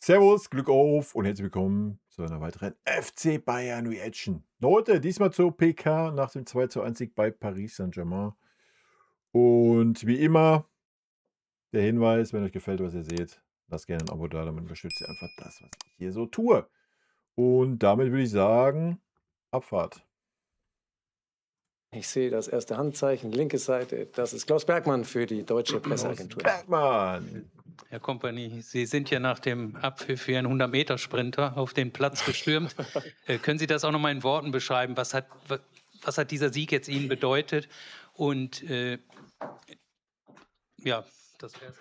Servus, Glück auf und herzlich willkommen zu einer weiteren FC Bayern Reaction. Leute, diesmal zur PK nach dem 2:1 Sieg bei Paris Saint-Germain. Und wie immer der Hinweis, wenn euch gefällt, was ihr seht, lasst gerne ein Abo da, damit unterstützt ihr einfach das, was ich hier so tue. Und damit würde ich sagen, Abfahrt. Ich sehe das erste Handzeichen, linke Seite. Das ist Klaus Bergmann für die Deutsche Presseagentur. Bergmann! Herr Kompany, Sie sind ja nach dem Abpfiff wie ein 100-Meter-Sprinter auf den Platz gestürmt. Können Sie das auch noch mal in Worten beschreiben? Was hat dieser Sieg jetzt Ihnen bedeutet? Und ja, das wär's.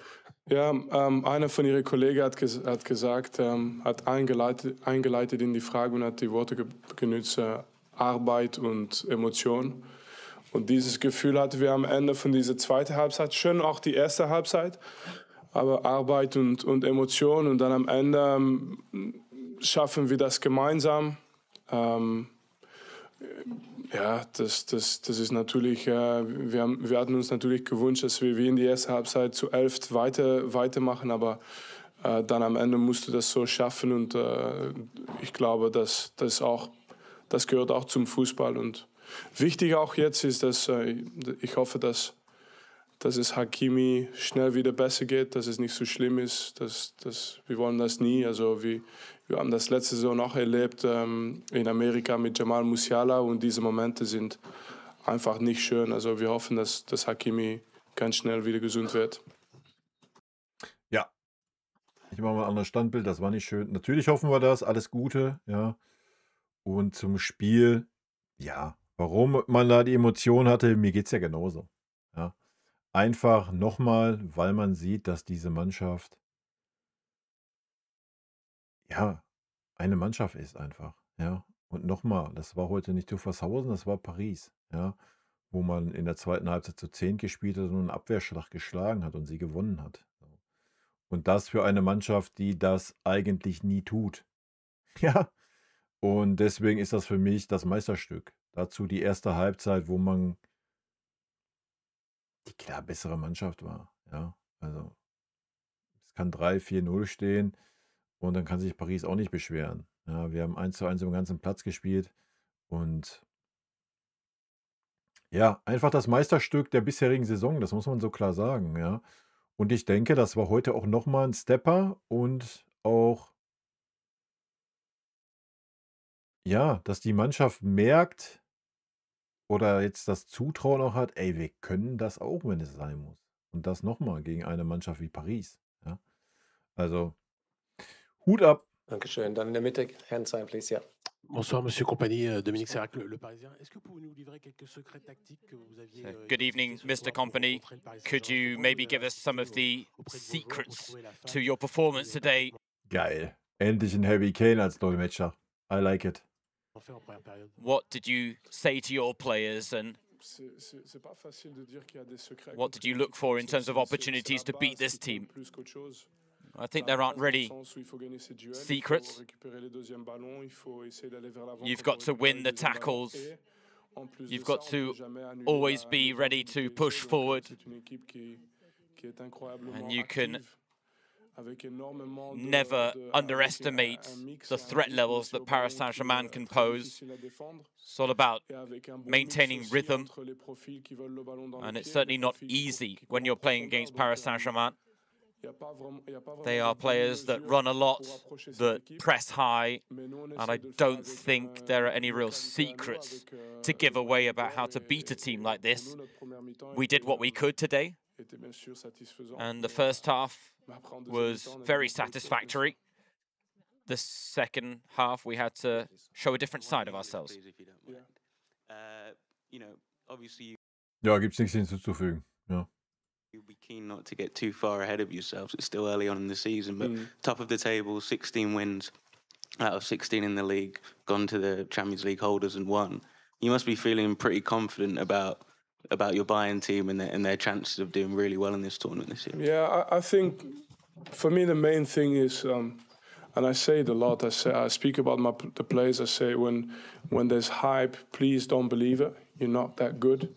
Ja, einer von Ihren Kollegen hat gesagt, hat eingeleitet in die Frage und hat die Worte genutzt, Arbeit und Emotion. Und dieses Gefühl hatten wir am Ende von dieser zweiten Halbzeit, schön auch die erste Halbzeit, aber Arbeit und Emotion. Und dann am Ende schaffen wir das gemeinsam. Ja, das ist natürlich, wir hatten uns natürlich gewünscht, dass wir wie in die erste Halbzeit zu 11 weitermachen, aber dann am Ende musst du das so schaffen und ich glaube, dass das gehört auch zum Fußball. Und wichtig auch jetzt ist, dass ich hoffe, dass es Hakimi schnell wieder besser geht, dass es nicht so schlimm ist. Wir wollen das nie. Also wir haben das letzte Saison auch erlebt in Amerika mit Jamal Musiala und diese Momente sind einfach nicht schön. Also wir hoffen, dass Hakimi ganz schnell wieder gesund wird. Ja, ich mache mal ein anderes Standbild, das war nicht schön. Natürlich hoffen wir das, alles Gute, ja. Und zum Spiel, ja, warum man da die Emotion hatte, mir geht es ja genauso. Ja. Einfach nochmal, weil man sieht, dass diese Mannschaft, ja, eine Mannschaft ist einfach. Ja. Und nochmal, das war heute nicht Tuffershausen, das war Paris, ja, wo man in der zweiten Halbzeit zu 10 gespielt hat und einen Abwehrschlag geschlagen hat und sie gewonnen hat. Und das für eine Mannschaft, die das eigentlich nie tut. Ja. Und deswegen ist das für mich das Meisterstück. Dazu die erste Halbzeit, wo man die klar bessere Mannschaft war. Ja, also es kann 3-4-0 stehen und dann kann sich Paris auch nicht beschweren. Ja, wir haben 1:1 im ganzen Platz gespielt und ja, einfach das Meisterstück der bisherigen Saison, das muss man so klar sagen. Ja. Und ich denke, das war heute auch nochmal ein Stepper und auch, ja, dass die Mannschaft merkt oder jetzt das Zutrauen auch hat, ey, wir können das auch, wenn es sein muss. Und das nochmal gegen eine Mannschaft wie Paris. Ja? Also, Hut ab. Dankeschön. Dann in der Mitte, Hand sign, please, ja. Bonsoir, Monsieur Kompany, Dominique Sérac, le Parisien. Est-ce que vous pouvez nous livrer quelques secrets tactiques que vous aviez? Good evening, Mr. Kompany. Could you maybe give us some of the secrets to your performance today? Geil. Endlich ein Harry Kane als Dolmetscher. I like it. What did you say to your players and what did you look for in terms of opportunities to beat this team? I think there aren't really secrets. You've got to win the tackles. You've got to always be ready to push forward. And you can never underestimate the threat levels that Paris Saint-Germain can pose. It's all about maintaining rhythm, and it's certainly not easy when you're playing against Paris Saint-Germain. They are players that run a lot, that press high, and I don't think there are any real secrets to give away about how to beat a team like this. We did what we could today, and the first half was very satisfactory. The second half, we had to show a different side of ourselves. Ja, gibt's nichts hinzuzufügen. Ja. You'll be keen not to get too far ahead of yourselves. It's still early on in the season, but top of the table, 16 wins out of 16 in the league, gone to the Champions League holders and won. You must be feeling pretty confident about your Bayern team and their chances of doing really well in this tournament this year. Yeah, I think for me the main thing is, and I say it a lot, I speak about the players, I say when there's hype, please don't believe it, you're not that good.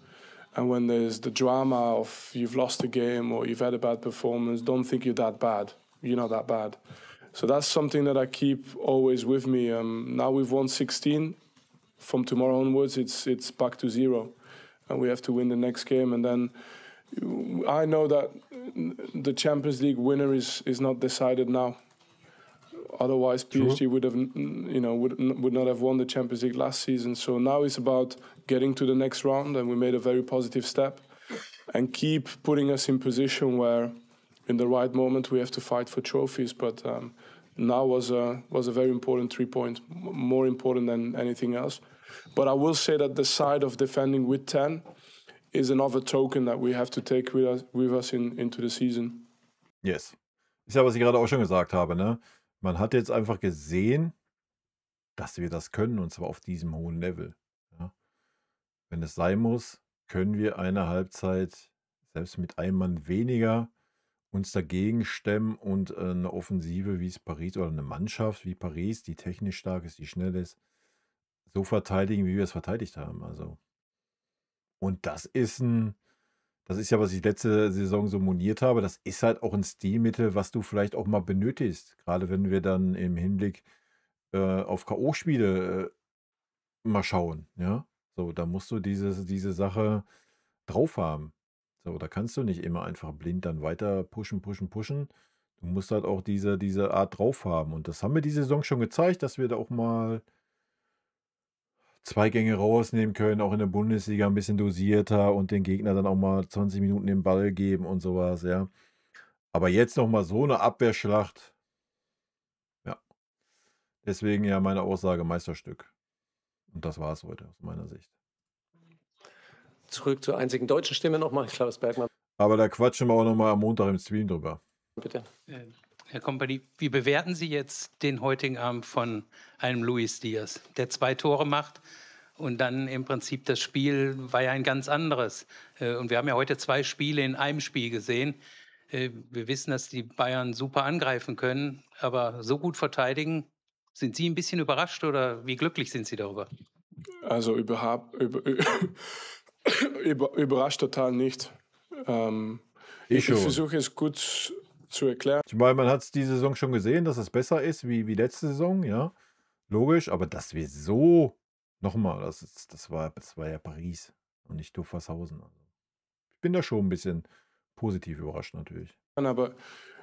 And when there's the drama of you've lost a game or you've had a bad performance, don't think you're that bad. You're not that bad. So that's something that I keep always with me. Now we've won 16. From tomorrow onwards, it's back to zero, and we have to win the next game. And then I know that the Champions League winner is not decided now. Otherwise, PSG would have, you know, would not have won the Champions League last season. So now it's about getting to the next round, and we made a very positive step, and keep putting us in position where, in the right moment, we have to fight for trophies. But now was a very important 3 point, more important than anything else. But I will say that the side of defending with 10 is another token that we have to take with us into the season. Yes. Ist ja, was ich gerade auch schon gesagt habe, ne? Man hat jetzt einfach gesehen, dass wir das können, und zwar auf diesem hohen Level. Ja. Wenn es sein muss, können wir eine Halbzeit, selbst mit einem Mann weniger, uns dagegen stemmen und eine Offensive, wie es Paris, oder eine Mannschaft wie Paris, die technisch stark ist, die schnell ist, so verteidigen, wie wir es verteidigt haben. Also. Und das ist ja, was ich letzte Saison so moniert habe, das ist halt auch ein Stilmittel, was du vielleicht auch mal benötigst. Gerade wenn wir dann im Hinblick auf K.O.-Spiele mal schauen. Ja? So, da musst du diese Sache drauf haben. So, da kannst du nicht immer einfach blind dann weiter pushen, pushen, pushen. Du musst halt auch diese Art drauf haben. Und das haben wir diese Saison schon gezeigt, dass wir da auch mal 2 Gänge rausnehmen können, auch in der Bundesliga ein bisschen dosierter und den Gegner dann auch mal 20 Minuten den Ball geben und sowas, ja. Aber jetzt noch mal so eine Abwehrschlacht. Ja. Deswegen ja meine Aussage, Meisterstück. Und das war es heute aus meiner Sicht. Zurück zur einzigen deutschen Stimme nochmal, Klaus Bergmann. Aber da quatschen wir auch nochmal am Montag im Stream drüber. Bitte. Herr Kompany, wie bewerten Sie jetzt den heutigen Abend von einem Luis Diaz, der 2 Tore macht und dann im Prinzip das Spiel war ja ein ganz anderes. Und wir haben ja heute 2 Spiele in einem Spiel gesehen. Wir wissen, dass die Bayern super angreifen können, aber so gut verteidigen. Sind Sie ein bisschen überrascht oder wie glücklich sind Sie darüber? Also überhaupt überrascht total nicht. Ich versuche es gut zu erklären. Ich meine, man hat es diese Saison schon gesehen, dass es besser ist wie letzte Saison, ja. Logisch, aber dass wir so, nochmal, das war ja Paris und nicht Duffershausen. Also, ich bin da schon ein bisschen positiv überrascht natürlich. Aber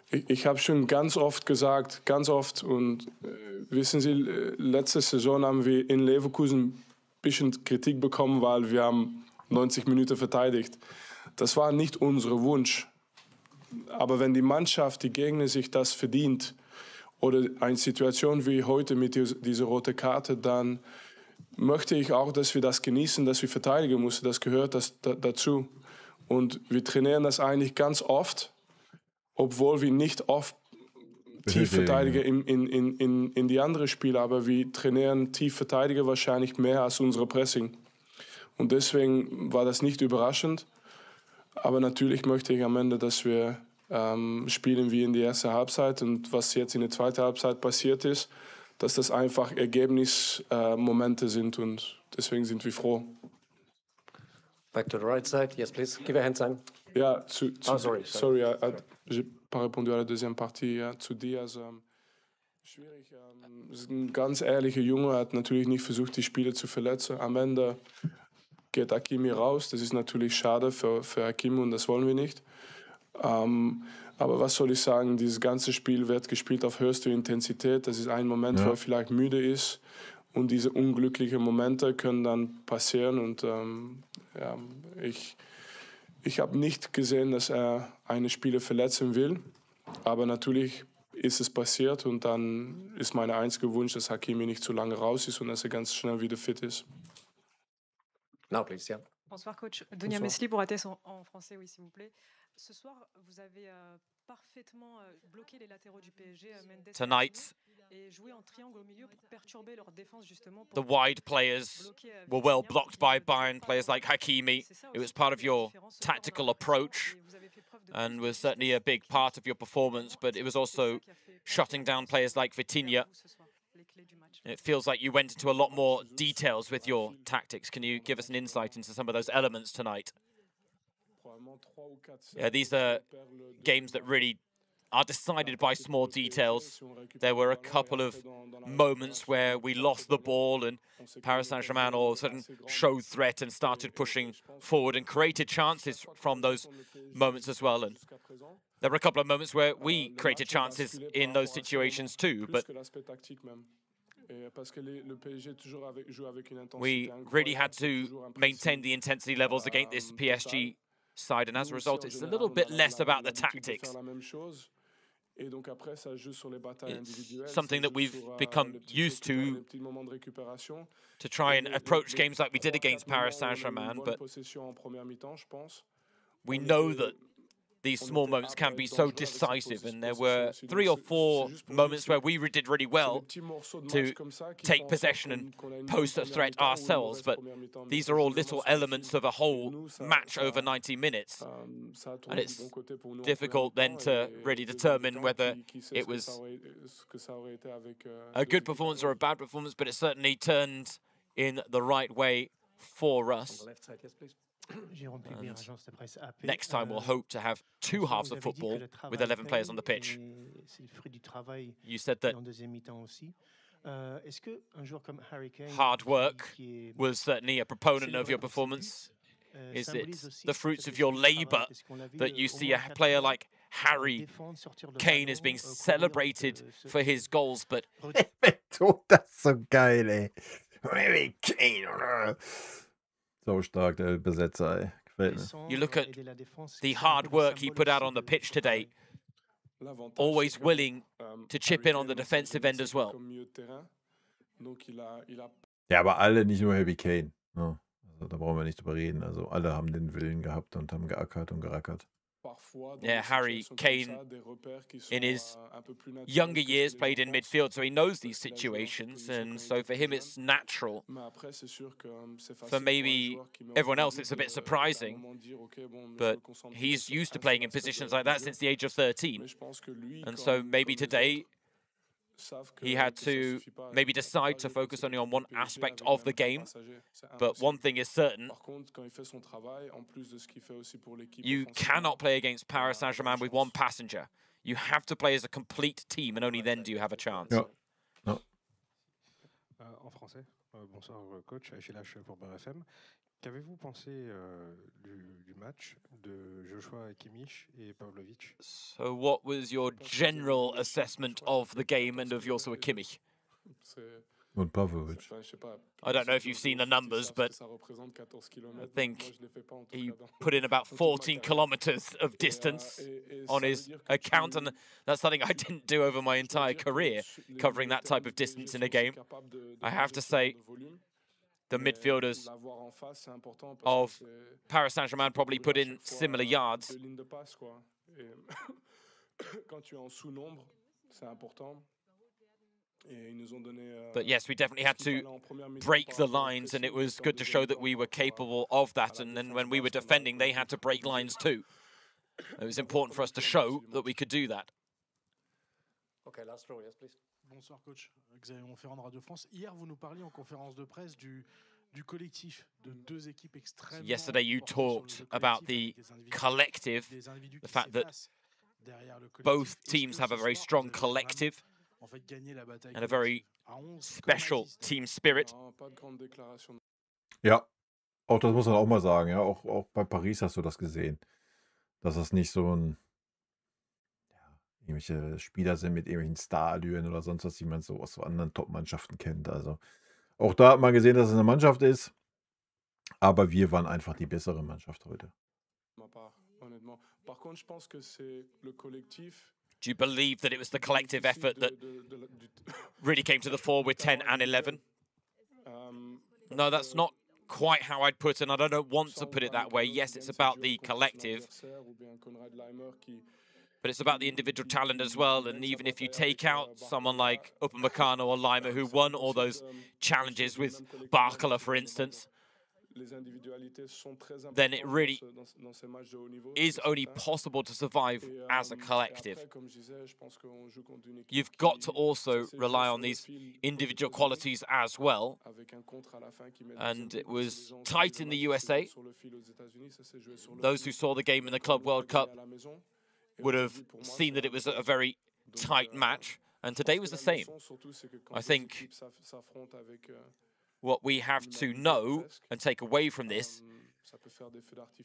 ich habe schon ganz oft gesagt, ganz oft, und wissen Sie, letzte Saison haben wir in Leverkusen ein bisschen Kritik bekommen, weil wir haben 90 Minuten verteidigt. Das war nicht unser Wunsch. Aber wenn die Mannschaft, die Gegner sich das verdient, oder eine Situation wie heute mit dieser roten Karte, dann möchte ich auch, dass wir das genießen, dass wir verteidigen müssen. Das gehört dazu. Und wir trainieren das eigentlich ganz oft, obwohl wir nicht oft Tiefverteidiger in die anderen Spiele, aber wir trainieren Tiefverteidiger wahrscheinlich mehr als unsere Pressing. Und deswegen war das nicht überraschend. Aber natürlich möchte ich am Ende, dass wir spielen wie in der ersten Halbzeit. Und was jetzt in der zweiten Halbzeit passiert ist, dass das einfach Ergebnismomente sind. Und deswegen sind wir froh. Back to the right side. Yes, please. Give a hand sign. Ja, sorry, j'ai pas répondu à la deuxième partie. Ja, zu Diaz. Schwierig. Ist ein ganz ehrlicher Junge, hat natürlich nicht versucht, die Spieler zu verletzen. Am Ende geht Hakimi raus. Das ist natürlich schade für Hakimi und das wollen wir nicht. Aber was soll ich sagen, dieses ganze Spiel wird gespielt auf höchster Intensität. Das ist ein Moment, wo er vielleicht müde ist. Und diese unglücklichen Momente können dann passieren. Und ja, ich habe nicht gesehen, dass er einen Spieler verletzen will. Aber natürlich ist es passiert. Und dann ist mein einziger Wunsch, dass Hakimi nicht zu lange raus ist und dass er ganz schnell wieder fit ist. Now, please, yeah. Bonsoir, coach. Donia Mesli pour ATS en français, oui, s'il vous plaît. Ce soir, vous avez parfaitement bloqué les latéraux du PSG, Mendes tonight. Et joué en triangle au milieu pour perturber leur défense, justement. The wide players were well blocked by Bayern players like Hakimi. It was part of your tactical approach and was certainly a big part of your performance, but it was also shutting down players like Vitinha. It feels like you went into a lot more details with your tactics. Can you give us an insight into some of those elements tonight? Yeah, these are games that really are decided by small details. There were a couple of moments where we lost the ball and Paris Saint-Germain all of a sudden showed threat and started pushing forward and created chances from those moments as well. And there were a couple of moments where we created chances in those situations too, but we really had to maintain the intensity levels against this PSG side, and as a result, it's a little bit less about the tactics. It's something that we've become used to try and approach games like we did against Paris Saint-Germain, but we know that these small moments can be so decisive, and there were 3 or 4 moments where we did really well to take possession and pose a threat ourselves, but these are all little elements of a whole match over 90 minutes, and it's difficult then to really determine whether it was a good performance or a bad performance, but it certainly turned in the right way for us. And next time we'll hope to have 2 halves of football with 11 players on the pitch. You said that hard work was certainly a proponent of your performance. Is it the fruits of your labor that you see a player like Harry Kane is being celebrated for his goals, but... Das so geil, ey. Harry Kane. So stark, der Besetzer, ey. Gefällt mir. You look at the hard work he put out on the pitch today, always willing to chip in on the defensive end as well. Ja, aber alle, nicht nur Harry Kane. Ne? Also, da brauchen wir nicht drüber reden. Also alle haben den Willen gehabt und haben geackert und gerackert. Yeah, Harry Kane in his younger years played in midfield, so he knows these situations, and so for him it's natural. For maybe everyone else it's a bit surprising, but he's used to playing in positions like that since the age of 13. And so maybe today he had to maybe decide to focus only on one aspect of the game. But one thing is certain, you cannot play against Paris Saint-Germain with one passenger. You have to play as a complete team, and only then do you have a chance. Ja. Ja. En français. Bonsoir coach, Achille H pour Beur FM. Qu'avez-vous pensé du match de Joshua Kimmich et Pavlovic? So what was your general assessment of the game and of Joshua Kimmich? Und Pavlovic. I don't know if you've seen the numbers, but I think he put in about 14 kilometers of distance on his account, and that's something I didn't do over my entire career, covering that type of distance in a game. I have to say, the midfielders of Paris Saint-Germain probably put in similar yards. But yes, we definitely had to break the lines, and it was good to show that we were capable of that. And then when we were defending, they had to break lines too. It was important for us to show that we could do that. Okay, last row, yes, please. Bonsoir coach, Xavier Monferrand de Radio France. Hier, vous nous parliez en conférence de presse du collectif de deux équipes extrêmement. Yesterday you talked about the collective, the fact that both teams have a very strong collective and a very special team spirit. Ja, auch das muss man auch mal sagen. Ja, auch bei Paris hast du das gesehen, dass das nicht so ein irgendwelche Spieler sind mit irgendwelchen Starallüren oder sonst was, die man so aus so anderen Top-Mannschaften kennt. Also auch da hat man gesehen, dass es eine Mannschaft ist. Aber wir waren einfach die bessere Mannschaft heute. Do you believe that it was the collective effort that really came to the fore with 10 and 11? No, that's not quite how I'd put it, and I don't want to put it that way. Yes, it's about the collective, but it's about the individual talent as well. And even if you take out someone like Upamecano or Laimer, who won all those challenges with Barcola, for instance, then it really is only possible to survive as a collective. You've got to also rely on these individual qualities as well. And it was tight in the USA. Those who saw the game in the Club World Cup would have seen that it was a very tight match, and today was the same. I think what we have to know and take away from this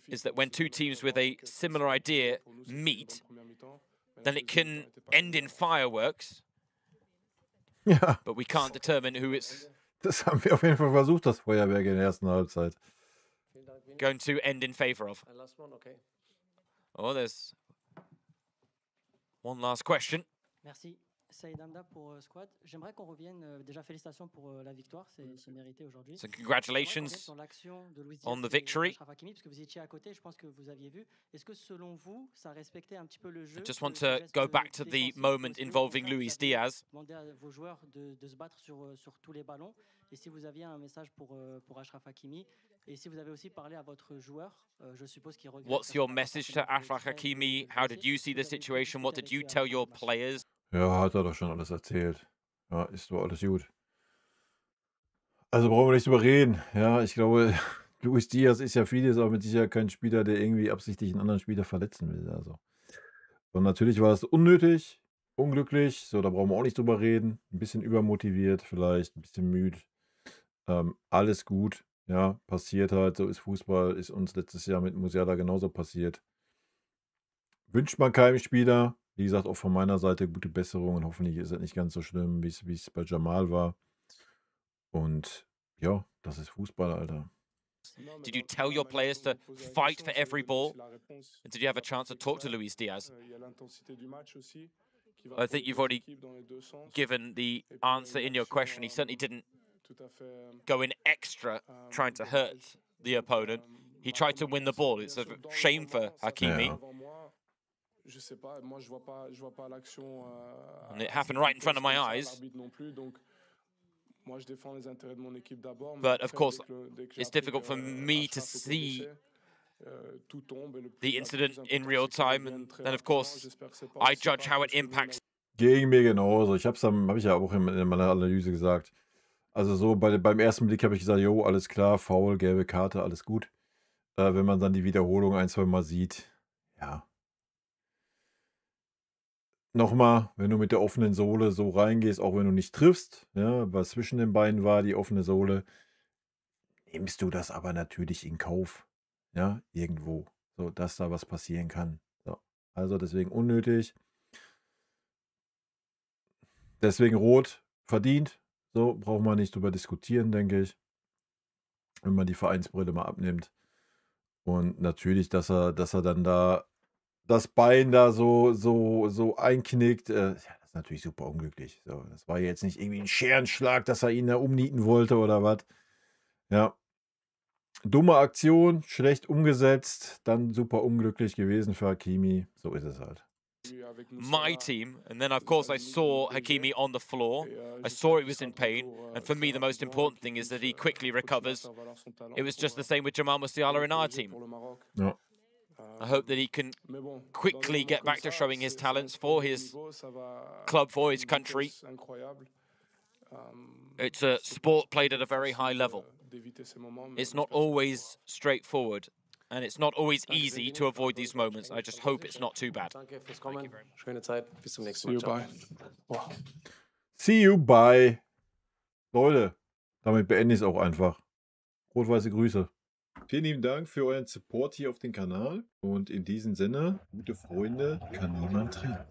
is that when two teams with a similar idea meet, then it can end in fireworks. Ja. But we can't determine who it's Das haben wir auf jeden Fall versucht, das Feuerwerk in der ersten Halbzeit. going to end in favor of. And last one, okay. Oh, there's one last question. Merci. Saïd Amda pour Squad. J'aimerais qu'on revienne, déjà félicitations pour la victoire, c'est mérité aujourd'hui. So J'aimerais qu'on congratulations revienne sur l'action de Luis on Diaz the et victory. Achraf Hakimi, parce que vous étiez à côté, je pense que vous aviez vu. Est-ce que selon vous, ça respectait un petit peu le jeu, I just want ce to geste go back to the défensif, ou moment est-ce que, au involving contraire, vous Luis aviez Diaz. demandé à vos joueurs de se battre sur tous les ballons? Et si vous aviez un message pour Achraf Hakimi, et si vous avez aussi parlé à votre joueur, je suppose qu'il regrette What's parce your qu'il n'a pas message to forcément fait Achraf exprès de Hakimi? le How did blesser. you see Est-ce the que vous avez pu situation? discuter What did avec you lui tell après your le match? players? Ja, hat er doch schon alles erzählt. Ja, ist doch alles gut. Also brauchen wir nicht drüber reden. Ja, ich glaube, Luis Diaz ist ja vieles, aber mit Sicherheit kein Spieler, der irgendwie absichtlich einen anderen Spieler verletzen will. Also. Und natürlich war es unnötig, unglücklich. So, da brauchen wir auch nicht drüber reden. Ein bisschen übermotiviert vielleicht, ein bisschen müde. Alles gut. Ja, passiert halt. So ist Fußball. Ist uns letztes Jahr mit Musiala genauso passiert. Wünscht man keinem Spieler. Wie gesagt, auch von meiner Seite gute Besserung und hoffentlich ist es nicht ganz so schlimm, wie es bei Jamal war. Und ja, das ist Fußball, Alter. Did you tell your players to fight for every ball? And did you have a chance to talk to Luis Diaz? I think you've already given the answer in your question. He certainly didn't go in extra trying to hurt the opponent. He tried to win the ball. It's a shame for Hakimi. Ja. And it happened right in front of my eyes. But of course, it's difficult for me to see the incident in real time. And then, of course, I judge how it impacts Ging mir genauso. Ich hab's dann, hab ich ja auch in meiner Analyse gesagt. Also so beim ersten Blick habe ich gesagt, jo, alles klar, Foul, gelbe Karte, alles gut. Wenn man dann die Wiederholung ein, zwei Mal sieht, ja. Nochmal, wenn du mit der offenen Sohle so reingehst, auch wenn du nicht triffst, ja, was zwischen den Beinen war, die offene Sohle, nimmst du das aber natürlich in Kauf, ja, irgendwo, so, dass da was passieren kann. So. Also deswegen unnötig. Deswegen rot verdient. So, braucht man nicht drüber diskutieren, denke ich. Wenn man die Vereinsbrille mal abnimmt. Und natürlich, dass er dann da das Bein da so einknickt, ja, das ist natürlich super unglücklich. So, das war jetzt nicht irgendwie ein Scherenschlag, dass er ihn da umnieten wollte oder was. Ja. Dumme Aktion, schlecht umgesetzt, dann super unglücklich gewesen für Hakimi. So ist es halt. my team. And then, of course, I saw Hakimi on the floor. I saw he was in pain. And for me, the most important thing is that he quickly recovers. It was just the same with Jamal Musiala in our team. Ja. I hope that he can quickly get back to showing his talents for his club, for his country. It's a sport played at a very high level. It's not always straightforward, and it's not always easy to avoid these moments. I just hope it's not too bad. Danke fürs Kommen. Schöne Zeit. Bis zum nächsten See Mal. you, Ciao. bye. Wow. See you, bye. Leute, damit beende ich es auch einfach. Rot-weiße Grüße. Vielen lieben Dank für euren Support hier auf dem Kanal. Und in diesem Sinne, gute Freunde kann niemand trennen.